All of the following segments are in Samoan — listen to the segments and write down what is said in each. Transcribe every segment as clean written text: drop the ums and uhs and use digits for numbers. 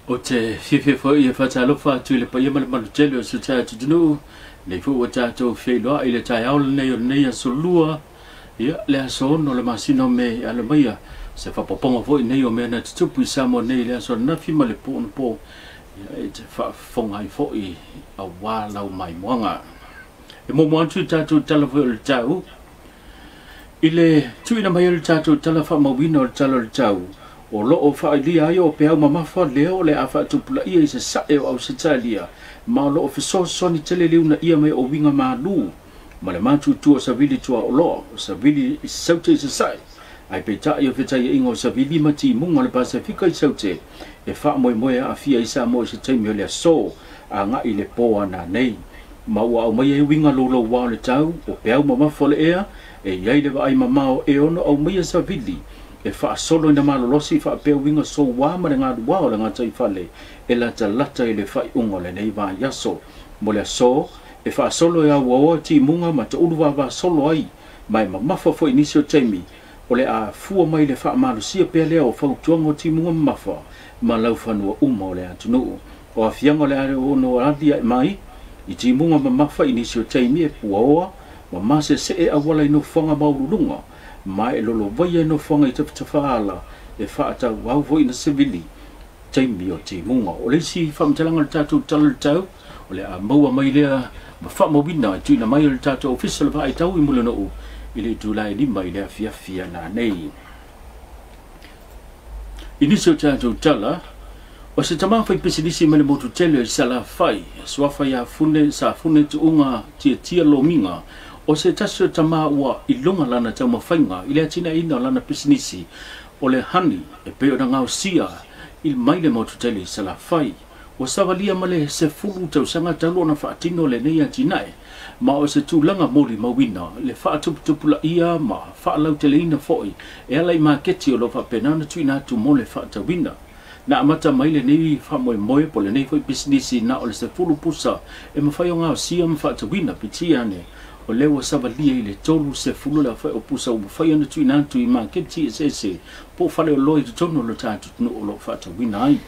Ou te fiafia foi e faatalofa atu i le paia ma le mamalu tele o si o tatou atunuu, lenei foi ua tatou feiloai i le taeao lenei o lenei aso lua, ia, le aso 6 o le masina o Me. Alo maia se faaopoopoga foi nei o mea na tutupu i Samoa nei i le aso ananafi ma le po anapo, ia, e te faafofoga ai foi aua lau maimoaga. E muamua atu i tatou tala foi o le tau, I le tuuina mai o le tatou tala faamauina o le Tala o le Tau, o lo o faailia ai o peau mamafa lea o le a faatupulaia i sasae o Ausetalia, ma o lo o fesoasoani tele le uunaia mai o uiga malu ma le matutua o savili tuaoloa o savili i saute i sasae. Ae peitai o fetaiaiga o savili ma timuga o le Pasefika i saute e faamoemoe aafia ai Samoa i se taimi o le aso agai i le po a nanei. Ma ua aumaia ai uiga louloua o le tau, o peau mamafa o le ea, e i ai le vaai mamao e ono aumaia savili e faasolo ina malolosi faapea uiga soua ma le galua o le gataifale e latalata i le faaiuga o lenei vaiaso. Mo le aso, e faasolo e auaoa timuga ma toulu vavasolo ai, ma e mamafa foi i nisi o taimi, o le a fua mai le faamalosia pea lea o fautuaga o timuga mamafa ma laufanua uma o le atunuu. O aafiaga o le a ono aliae mai i timuga mamafa i nisi o taimi e puaoa ma masesee auala i nofoaga maualuluga, ma e lolovaia i nofoaga i tafatafaala e faatauau foi ina sevili taimi o timuga. O le isi faamatalaga o le tatou Tala o le Tau, o le a maua mai lea ma faamauina e tuuina mai e le tatou Ofisa o le Vaai Tau i Mulinuu i le itula e 5 i le afiafi nanei. I nisi o tatou tala, o se tama faipisinisi mai le motu tele i Salafai, suafa ia Fune, sa Fune Tuuga Tiatia Lomiga, o se tasi o tama ua i luga lana taumafaiga i le atinaeina o lana pisinisi o le honey e pei ona gaosia i mai le motu tele i Salafai. Ua savalia ma le 10 tausaga talu ona faatino lenei atinae, ma o se tulaga molimauina le faatuputupulaia ma faalauteleina foi e ala i maketi o lo o faapena ona tuuina atu mo le faatauina. Na amata mai lenei faamoemoe po o lenei foi pisinisi na o le 10 pusa e mafai ona gaosia ma faatauina, peitai ane o lea ua savalia i le 30 le aofai o pusa ua mafai ona tuuina atu i maketi eseese po o faleoloa i totonu o lo tatou atunuu o lo o faatauina ai.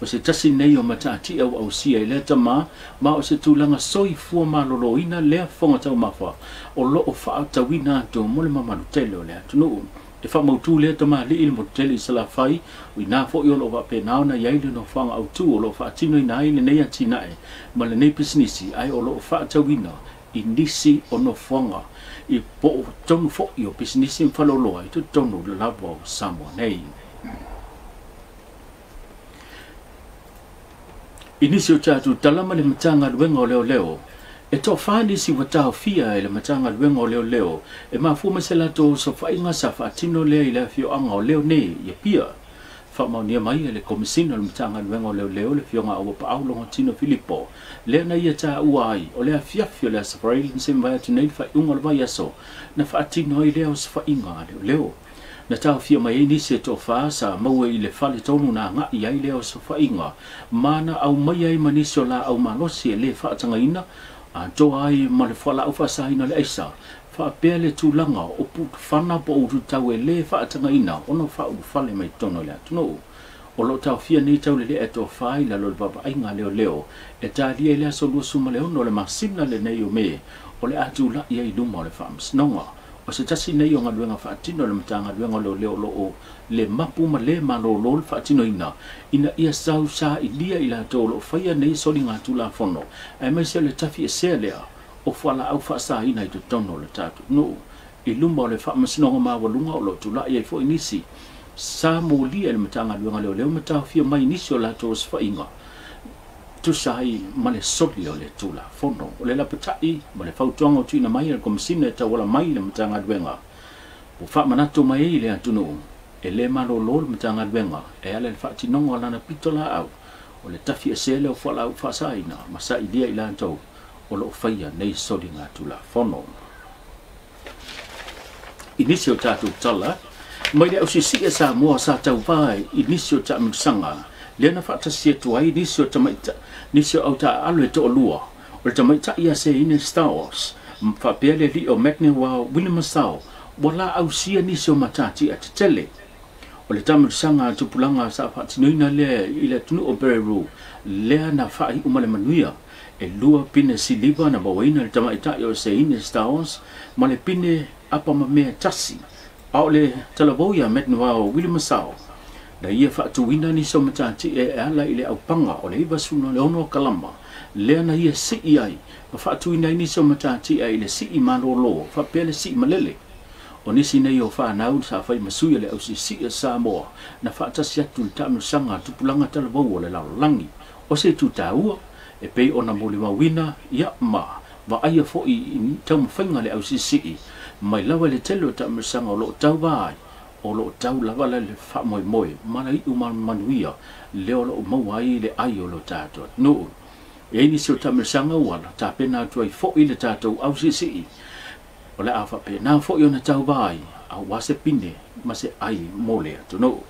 O se tasi nei o mataatia ua ausia i lea tama, ma o se tulaga soifua maloloina lea fofoga taumafa o lo o faatauina atu mo le mamalu tele o le atunuu. E faamautu lea tamalii i le motu tele i Salafai, o i ina foi o lo o faapena ona i ai le nofoaga autu o lo o faatinoina ai lenei atinae ma lenei pisinisi, ae o lo o faatauina i nisi o nofoaga i po o totonu foi o pisinisi ma faleoloa i totonu lava o Samoa nei. I nisi o tatou tala ma le Matagaluega o Leoleo, e toafa nisi ua taofia e le Matagaluega o Leoleo e mafua mai se latou osofaiga sa faatino lea i le afioaga o Leone i Apia. Faamaonia mai e le Komesina o le Matagaluega o Leoleo le Afioga Auapaau Logotino Filipo, lea na ia taua ai o le afiafi o le Aso Faraile na sema atu nei le faaiuga o le vaiaso na faatino ai lea osofaiga a leoleo. Na taofia mai ai nisi e toafa sa maua i le fale tonu na agai ai lea osofaiga, ma na aumaia ai ma nisi o laau malosi e le faatagaina, atoa ai ma le fualaau faasaina o le aisa, faapea le tulaga o putufana po o ututau e le faatagaina ona faaulufale mai totonu o le atunuu. O lo o taofia nei taulelea e toafa i lalo o le vaavaaiga a leoleo e talia i le aso 26 o le masina lenei o Me o le a tulai ai i luma o le faamasinoga. O se tasi nei o galuega faatino a le Matagaluega o Leoleo o lo o le mapu ma le malolo le faatinoina ina ia sausailia i latou o lo o faia nei soliga tulafono, aemaise o le tafiesea lea o fualaau faasaina i totonu o le tatou atunuu. I luma o le faamasinoga maualuga o lo o tulai ai foi nisi sa molia e le Matagaluega o Leoleo ma taofia mai nisi o latou osofaiga tusa ai ma le soli o le Tulafono. O le lapatai ma le fautuaga o tuuina mai e le Komesina e tauala mai i le Matagaluega ua faamanatu mai ai i le atunuu e le malolo le Matagaluega e ala i le faatinoga o lana pitolaau o le tafiesea lea o fualaau faasaina ma sailia i latou o lo o faia nei soliga Tulafono. I nisi o tatou tala, mai le ausisia Samoa sa tauvā i nisi o taamilosaga, lea na faatasi atu ai nisi o tamaita, nisi o autaaalo e toalua, o le tamaitai ia Seine Stowers, faapea le alii o Magne wa William Masao, ua laausia nisi o matatia tetele. O le taamilosaga a tupulaga sa faatinoina lea i le atunuu o Peru, lea na faaiu ma le manuia. E 2 pine siliva na mauaina le tamaitai o Seine Stars ma le pine apamamea tasi. A o le talavou ia Metnovao William Masao, na ia faatuina nisi o matati e ala i le aupaga o le 96 kalama, lea na ia sii ai ma faatuina ai nisi o matati i le sii malōlō faapea le sii malele. O nisi nei o whanau sa whai masui le ausiisia Samoa na whaatasi atu le taamilosaga tupulaga talavou o le lalolagi. O se tūtāua e pei ona molimauina ia ma vaaia fo'i i taumafaiga le ausisii mai lava le tele o taamilosaga o loo tauva ai o loo tau lava le faamoemoe ma la iu manuia lea o loo maua ai le ai o lo tatou atunuu. E ai nisi o taamilosaga ua tapena atu ai fo'i le tatou ausisii o le a faapena fo'i ona tauva ai auā se pine ma se ai mo le atunuu.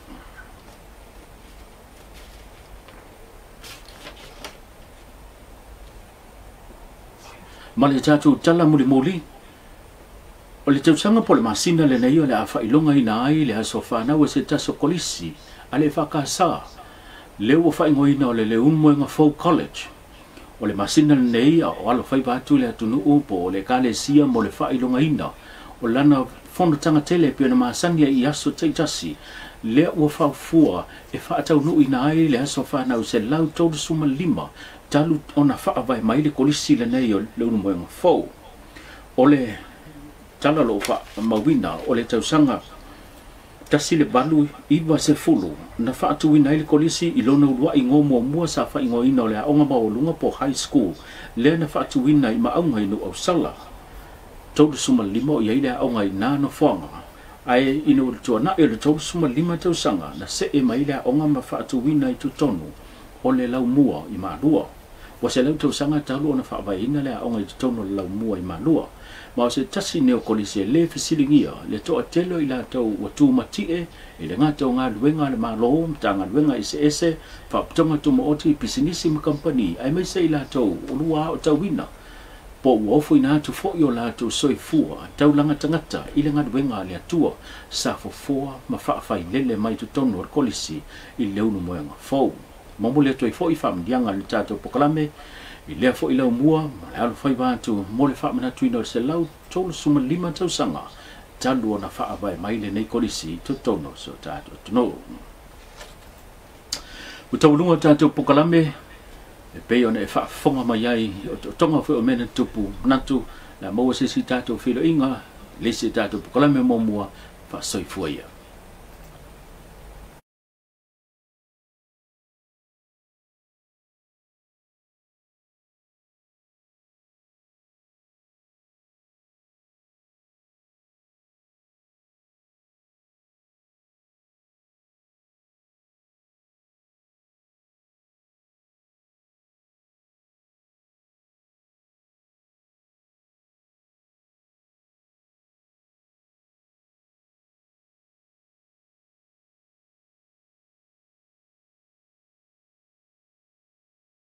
Ma le tatou tala mulimuli, o le tausaga po le masina lenei o le a faailogaina ai le aso fanau e se tasi o kolisi a le EFKS lea ua faaigoaina o le Leulumoega Fou College. O le masina lenei a o alofaiva atu le atunuu po o le ekalesia mo le faailogaina o lana fonotaga tele e pei ona masani ai i aso taitasi lea ua faufua e faataunuuina ai le aso fanau 135 talu ona faavae mai le kolisi lenei o Leulumoega Fou. O le tala o loo faamauina o le tausaga 1890 na faatuina ai le kolisi i lona uluai igoa muamua sa faaigoaina o le aoga maualuga po high school lea na faatuina i Maauga i Nuuausala. 35 o i ai le aoga i nā nofoaga ae ina ua tuanai o le 35 tausaga na see mai le aoga ma faatuina i totonu o le Laumua i Malua. Ua 100 tausaga talu ona faavaeina le aoga i totonu o le Laumua i Malua. Ma o se tasi nei o kolisi e lē fesiligia le toatele o i latou ua tumatie i le gata o galuega a le Mālō, Matagaluega eseese, Faaputoga Tumaoti, pisinisi ma kampani, aemaise i latou o lua aotauina po ua ofoina atu fo'i o latou soifua taulaga tagata i le galuega a le Atua sa fofoa ma faafailele mai totonu o le kolisi i Leulumoega Fou. Momoli atu ai fo'i faamanuiaga i le tatou pokalame i lea fo'i laumua ma le alofaiva atu mo le faamanatuina o le 135 tausaga talu ona faavae mai lenei kolisi i totonu o si o tatou atunuu. Ua taualuga o tatou pokalame e pei ona e faafofoga mai ai o tootoga foi o mea na tupu manatu le a maua se isi tatou feiloaiga le isi tatou pokalame muamua faasoifua ia.